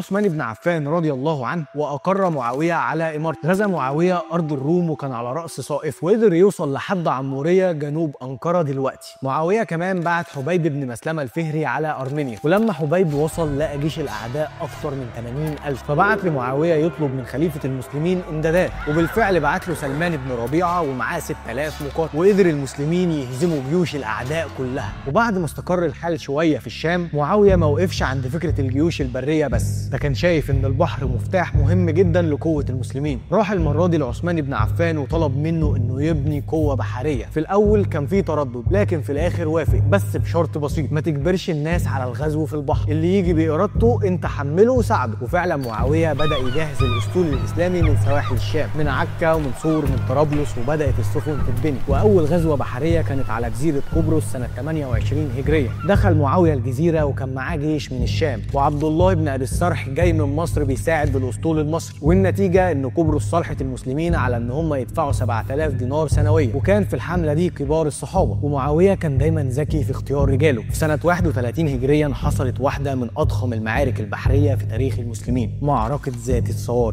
عثمان بن عفان رضي الله عنه واقر معاوية على امارته. غزا معاوية ارض الروم وكان على راس صائف، وقدر يوصل لحد عموريه جنوب انقرة دلوقتي. معاوية كمان بعت حبيب بن مسلمة الفهري على ارمينيا، ولما حبيب وصل لقى جيش الاعداء اكثر من 80,000، فبعت لمعاوية يطلب من خليفة المسلمين امدادات، وبالفعل بعت له سلمان بن ربيعة ومعاه 6000 مقاتل، وقدر المسلمين يهزموا جيوش الاعداء كلها. وبعد ما استقر الحال شوية في الشام، معاوية ما وقفش عند فكرة الجيوش البرية بس، ده كان شايف ان البحر مفتاح مهم جدا لقوه المسلمين. راح المرة دي لعثمان بن عفان وطلب منه انه يبني قوة بحرية. في الاول كان في تردد، لكن في الاخر وافق، بس بشرط بسيط: ما تجبرش الناس على الغزو في البحر، اللي يجي بارادته انت حمله وساعده. وفعلا معاوية بدا يجهز الاسطول الاسلامي من سواحل الشام، من عكا ومن صور من طرابلس، وبدات السفن تتبني. واول غزوة بحرية كانت على جزيرة قبرص سنة 28 هجرية. دخل معاوية الجزيرة وكان معاه جيش من الشام، وعبد الله بن ابي السرح جاي من مصر بيساعد بالاسطول المصري. والنتيجة ان قبرص صالحت المسلمين على ان هم يدفعوا 7000 دينار سنويا، وكان في الحملة دي كبار الصحابة. ومعاوية كان دايما ذكي في اختيار رجاله. في سنة 31 هجريا حصلت واحدة من اضخم المعارك البحرية في تاريخ المسلمين، معركة ذات الصواري.